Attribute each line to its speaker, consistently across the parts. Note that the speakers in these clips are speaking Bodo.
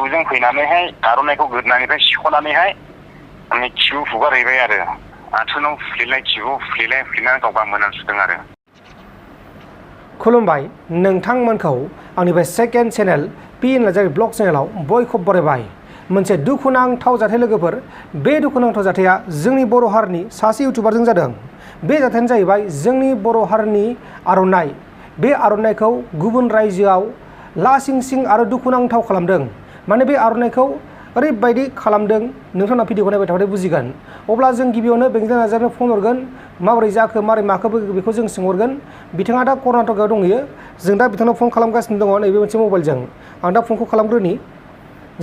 Speaker 1: खिबुजों फैनानैहाय आर'नाइखौ गोदनानिफ्राय सिख'नानैहाय माने खिबु फुगारहैबाय आरो आथुनाव फुफ्लेलाय खिबु फुफ्लेनानै गावगा मोनामसुदों आरो।
Speaker 2: खुलुमबाय नोंथांमोनखौ आंनि बे second channel P Narzary blog चेनेलाव बयखौबो बरायबाय। मोनसे दुखुनांथाव जाथाय लोगोफोर, बे दुखुनांथाव जाथाया जोंनि बर' हारिनि सासे इउटुबारजों जादों। बे जाथायानो जाहैबाय जोंनि बर' हारिनि आर'नाइ। बे आर'नाइखौ गुबुन रायजोआव लासिं सिं आरो दुखुनांथाव खालामदों। माने बे आर'नाइखौ ओरैबायदि खालामदों, नोंथांमोना भिडिअखौ नायबाय थाबाथाय बुजिगोन। अब्ला जों गिबियावनो बेंजों नार्जारिनो फन हरगोन, माबोरै जाखो माबोरै माखो बेखौ जों सोंहरगोन। बिथाङा दा कर्नाटकआव दंहैयो। जों दा बिथांनाव फन खालामगासिनो दङ नैबे मोनसे मबाइलजों। आं दा फनखौ खालामग्रोनि।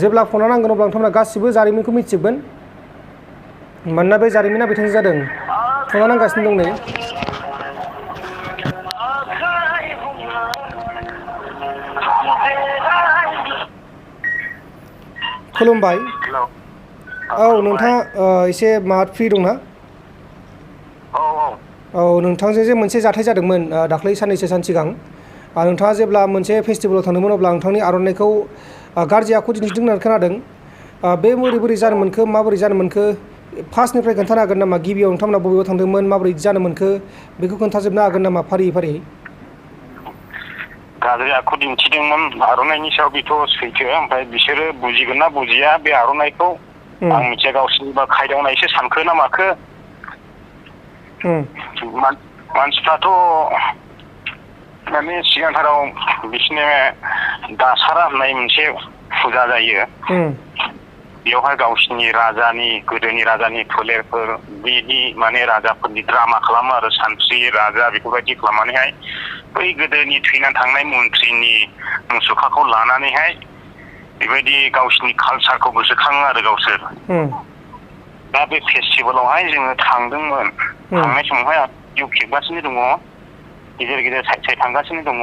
Speaker 2: जेब्ला फना नांगोन अब्ला नोंथांमोना गासिबो जारिमिनखौ मिथिजोबगोन। मानोना बे जारिमिना बिथांजों जादों। फना नांगासिनो दं नै। खुलुमबाय। औ नोंथाङा एसे फ्रि दंना? औ नोंथांजों जे मोनसे जाथाय जादोंमोन दाख्लै साननैसो सान सिगां। नोंथाङा जेब्ला मोनसे फेस्टिभेलाव थांदोंमोन अब्ला नोंथांनि आर'नाइखौ गाज्रि आखु दिन्थिदों होननानै खोनादों। बे बोरै जानो मोनखो, माबोरै जानो मोनखो, फार्स्टनिफ्राय खोन्थानो हागोन नामा? गिबियाव नोंथांमोना बबेयाव थांदोंमोन, माबोरै जानो मोनखो, बेखौ खोन्थाजोबनो हागोन नामा फारियै फारियै?
Speaker 1: गाज्रि आखु दिन्थिदोंमोन आर'नाइनि सायाव बेथ' सैथो। ओमफ्राय बिसोरो बुजिगोन ना बुजिया बे आर'नाइखौ आं मिथिया। गावसोरनिबा खायदावनायसो सानखो ना माखो। मानसिफ्राथ' माने सिगांथाराव बिसोरनो दासारा होननाय मोनसे फुजा जायो। बेयावहाय गावसिनि राजानि, गोदोनि राजानि फोलेरफोर बिदि माने राजाफोरनि द्रामा खालामो आरो सानथ्रि राजा बेफोरबायदि खालामनानैहाय बै गोदोनि थैनानै थांनाय मन्थ्रिनि मुसुखाखौ लानानैहाय बेबायदि गावसिनि कालसारखौ गोसोखाङो आरो गावसोर। दा बे फेस्टिभेलावहाय जोङो थांदोंमोन। थांनाय समावहाय भिडिअ खेबगासिनो दङ, गेजेर गेजेर साइड थांगासिनो दङ।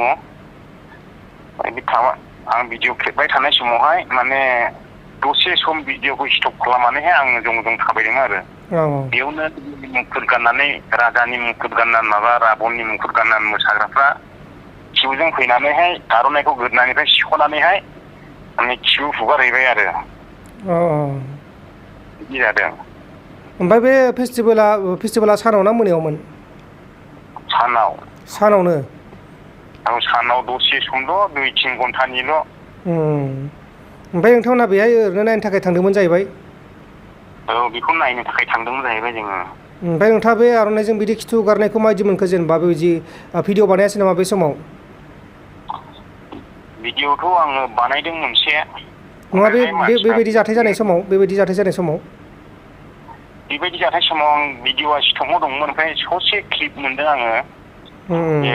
Speaker 1: आं भिडिअ खेबबाय थानाय समावहाय माने दसे सम भिडिअखौ स्टप खालामनानैहाय आङो जं थाबायदों आरो। बेयावनो मुकुट गाननानै, राजानि मुकुट गाननानै, माबा राबननि मुकुट गाननानै मोसाग्राफ्रा खिबुजों फैनानैहाय आर'नाइखौ गोदनानिफ्राय सिख'नानैहाय माने खिबु फुगारहैबाय आरो। बिदि जादों।
Speaker 2: ओमफ्राय बे फेस्टिभेला सानाव ना मोनायावमोन?
Speaker 1: सानाव।
Speaker 2: सानावनो?
Speaker 1: औ सानाव दसे समल', 2-3 घन्टानिल'।
Speaker 2: ओमफ्राय नोंथांमोना बेहाय ओरैनो नायनो थाखाय थांदोंमोन जाहैबाय?
Speaker 1: औ बेखौ नायनो थाखाय थांदोंमोन जाहैबाय जोङो।
Speaker 2: ओमफ्राय नोंथाङा बे आर'नाइजों बिदि खिथु गारनायखौ माबायदि मोनखो? जेनेबा बेबायदि भिडिअ बानायासै नामा बे समाव?
Speaker 1: भिडिअथ' आङो बानायदों मोनसे।
Speaker 2: नङा बेबायदि जाथाय जानाय समाव, बेबायदि जाथाय जानाय समाव?
Speaker 1: बेबायदि जाथाय समाव आं भिडिअआ स्टकआव दंमोन। ओमफ्राय ससे क्लिप मोनदों आङो। बे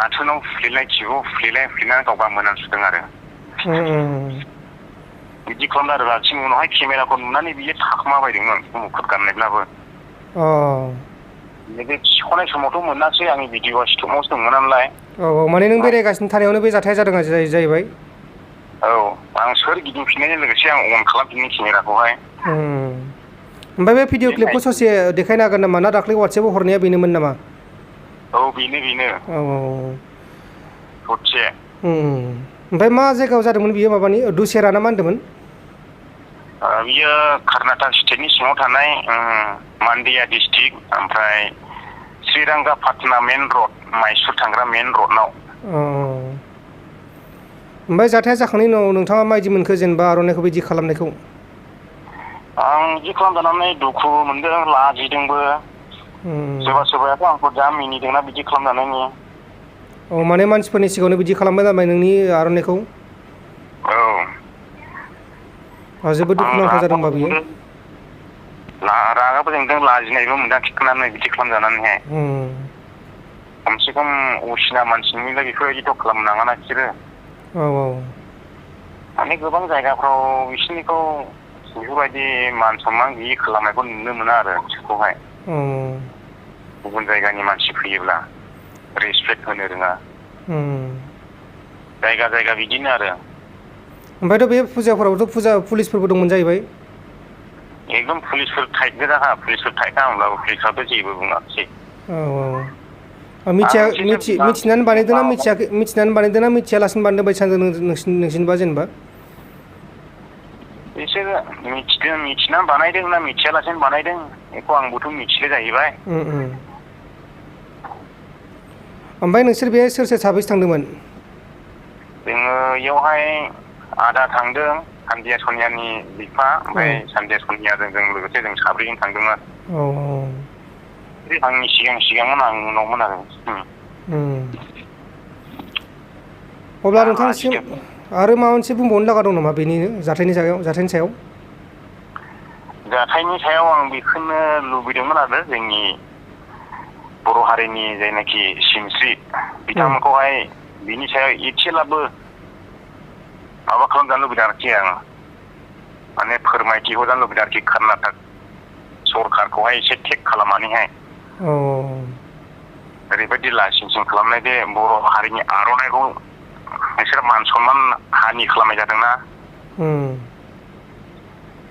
Speaker 1: आथुनाव फुफ्लेलाय खिबु फुफ्लेनानै गावगा मोनामसुदों आरो। बिदि खालामदों आरो। राथिं उनावहाय केमेराखौ नुनानै बियो थाखोमाबायदोंमोन मुकुट गाननायब्लाबो। बे सिख'नाय समावथ' मोनासै, आंनि भिडिअआ स्टकआवसो दंमोन नालाय।
Speaker 2: माने नों बेरायगासिनो थानायावनो बे जाथाया जादों जाहैबाय?
Speaker 1: औ आं सोर गिदिंफिननायजों लोगोसे आं अन खालामफिननो केमेराखौहाय।
Speaker 2: ओमफ्राय बे भिडिअ क्लिपखौ ससे देखायनो हागोन नामा? ना दाख्लै वाट्सएपआव हरनाया बेनोमोन नामा?
Speaker 1: औ बेनो। ससे।
Speaker 2: ओमफ्राय मा जायगायाव जादोंमोन बियो? माबानि दुसेरा ना मा होनदोंमोन?
Speaker 1: बियो कर्नाटक स्टेटनि सिङाव थानाय मान्डिया डिस्ट्रिक्ट, ओमफ्राय श्रीरंगापाटना मेन रड, माइसुर थांग्रा मेन रडनाव।
Speaker 2: ओमफ्राय जाथाया जाखांनायनि उनाव नोंथाङा माबायदि मोनखो, जेनेबा आर'नाइखौ बिदि खालामनायखौ?
Speaker 1: आं बिदि खालामजानानै दुखु मोनदों, लाजिदोंबो। सोरबायाथ' आंखौ जा मिनिदोंना बिदि खालामजानायनि।
Speaker 2: माने मानसिफोरनि सिगाङावनो बिदि खालामबाय जाबाय नोंनि आर'नाइखौ?
Speaker 1: औ।
Speaker 2: जोबोद दुखुनांथाव जादों होनबा बियो।
Speaker 1: रागाबो जोंदों, लाजिनायबो मोनदों थिखोनानै बिदि खालामजानानैहाय। खमसे खम असिना मानसि नुयोला बेफोरबायदिथ' खालामनो नाङाना बिसोरो। माने गोबां जायगाफ्राव बिसोरनिखौ बेफोरबायदि मान सनमान गैयि खालामनायखौ नुनो मोना आरो बिसोरखौहाय। गुबुन जायगानि मानसि फैयोब्ला रेसपेक्ट होनो रोङा। जायगा बिदिनो आरो।
Speaker 2: ओमफ्रायथ' बे फुजाफोरावथ' पुलिसफोरबो दंमोन जाहैबाय?
Speaker 1: एकदम पुलिसफोर टाइट गोजाखा। पुलिसफोर टाइटखा, होमब्लाबो पुलिसआथ' जेबो बुङाखिसै।
Speaker 2: मिथिनानै बानायदोंना मिथियालासिनो बानायदोंना मिथियालासिनो बानायदों बायदि सानदों नोंसिनिबा जेनेबा?
Speaker 1: बिसोर मिथिना बानायदों ना मिथियालासेनो बानायदों बेखौ आंबोथ' मिथिले जाहैबाय।
Speaker 2: ओमफ्राय नोंसोर बे सोर साबैसे थांदोंमोन?
Speaker 1: जोङो इयावहाय आदा थांदों, सान्दिया सनियानि बिफा, ओमफ्राय सान्दिया सनियाजों जों लोगोसे जों साब्रैजों थांदोंमोन। आंनि सिगांमोन, आं उनावमोन आरो।
Speaker 2: अब्ला नोंथांसिम आरो माबा मोनसे बुंबावनो लागा दं नामा बेनिनो जाथायनि सायाव?
Speaker 1: जाथायनि सायाव आं बेखौनो लुबैदोंमोन आरो जोंनि बर' हारिनि जायनाखि सिनस्रि बिथांमोनखौहाय बिनि सायाव एसेब्लाबो माबा खालामजानो लुबैदों आरोखि आं, माने फोरमायथि हरजानो लुबैदों आरोखि कर्नाटक सरखारखौहाय एसे टेक खालामनानैहाय ओरैबायदि लाइसेन्सिं खालामनाय दे बर' हारिनि आर'नाइखौ बिसोर मान सनमान हानि खालामनाय जादोंना।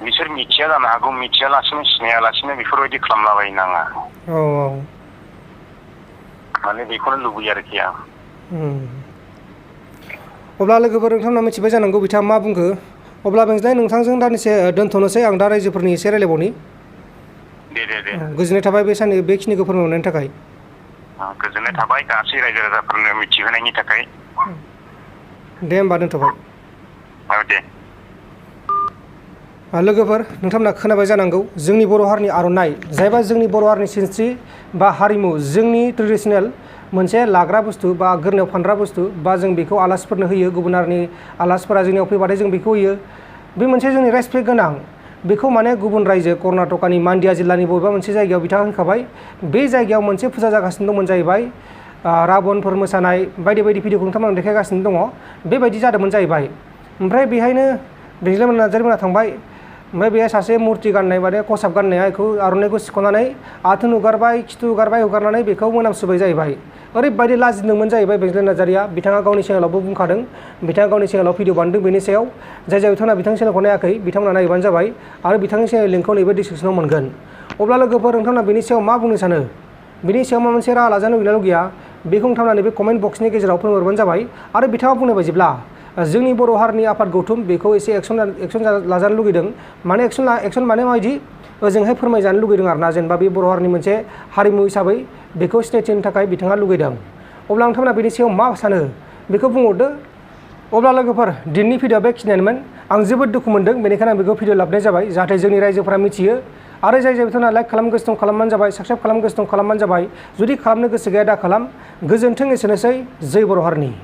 Speaker 1: बिसोर मिथिया जानो हागौ, मिथियालासिनो सिनायालासिनो बेफोरबायदि खालामलाबायनो नाङा। माने बेखौनो लुबैयो आरोखि आं।
Speaker 2: अब्ला लोगोफोर नोंथांमोना मिथिबाय जानांगौ बिथाङा मा बुंखो। अब्ला बेंज्लाय नोंथांजों दान्दिसे दोनथ'नोसै, आं दा रायजोफोरनि एसे रायलायबावनि।
Speaker 1: दे
Speaker 2: गोजोननाय थाबाय बेखिनिखौ फोरमायहरनायनि थाखाय।
Speaker 1: गोजोननाय थाबाय गासै रायजो राजाफोरनो मिथिहोनायनि थाखाय।
Speaker 2: दे होमबा दोनथ'बाय।
Speaker 1: दे।
Speaker 2: लोगोफोर नोंथांमोना खोनाबाय जानांगौ जोंनि बर' हारिनि आर'नाइ, जायबा जोंनि बर' हारिनि सिनस्रि बा हारिमु, जोंनि ट्रेडिसनेल मोनसे लाग्रा बुस्थु बा गोरनायाव फानग्रा बुस्थु, बा जों बेखौ आलासिफोरनो होयो। गुबुन हारिनि आलासिफोरा जोंनियाव फैबाथाय जों बेखौ होयो। बे मोनसे जोंनि रेसपेक्ट गोनां। बेखौ माने गुबुन रायजो कर्नाटकानि मान्डिया जिल्लानि बबेबा मोनसे जायगायाव बिथाङा होनखाबाय। बे जायगायाव मोनसे फुजा जागासिनो दंमोन जाहैबाय, राबनफोर मोसानाय बायदि बायदि भिडिअखौ नोंथांमोना देखायगासिनो दङ। बेबायदि जादोंमोन जाहैबाय। ओमफ्राय बेहायनो बेंज्लायमोन नार्जारिमोना थांबाय। ओमफ्राय बेहाय सासे मुर्ति गाननाय माने खसाब गाननाया बेखौ आर'नाइखौ सिख'नानै आथोन हुगारबाय, खिथु हुगारनानै बेखौ मोनामसुबाय जाहैबाय। ओरैबायदि लाजिदोंमोन जाहैबाय बेंज्लाय नार्जारिया। बिथाङा गावनि चेनेलावबो बुंखादों, बिथाङा गावनि चेनेलाव भिडिअ बानायदों बेनि सायाव। जाय बिथांमोना बिथांनि चेनेलखौ नायाखै बिथांमोना नायबानो जाबाय, आरो बिथांनि चेनेल लिंकखौ नैबे डिसक्रिपसनाव मोनगोन। अब्ला लोगोफोर नोंथांमोना बेनि सायाव मा बुंनो सानो? बिनि सायाव माबा मोनसे राहा लाजानो लुगैना लुगैया बेखौ नोंथांमोना नैबे कमेन्ट बक्सनि गेजेराव फोरमायहरबानो जाबाय। आरो बिथाङा बुंनाय बायदिब्ला जोंनि बर' हारिनि आफाद गौथुम बेखौ एसे एक्सन लाजानो लुगैदों। माने एक्सन माने माबायदि ओजोंहाय फोरमायजानो लुगैदों आरोना, जेनेबा बे बर' हारिनि मोनसे हारिमु हिसाबै बेखौ सिनायथि होनो थाखाय बिथाङा लुगैदों। अब्ला नोंथांमोना बेनि सायाव मा सानो बेखौ बुंहरदो। अब्ला लोगोफोर दिनैनि भिडिअआ बेखिनियानोमोन। आं जोबोद दुखु मोनदों, बेनिखायनो आं बेखौ भिडिअ लाबोनाय जाबाय जाहाथे जोंनि रायजोफोरा मिथियो। आरो जाय बिथांमोना लाइक खालामनो गोसो दं खालामबानो जाबाय, साबस्क्राइब खालामनो गोसो दं खालामबानो जाबाय। जुदि खालामनो गोसो गैया दा खालाम। गोजोन्थों, एसेनोसै। जै बर' हारिनि।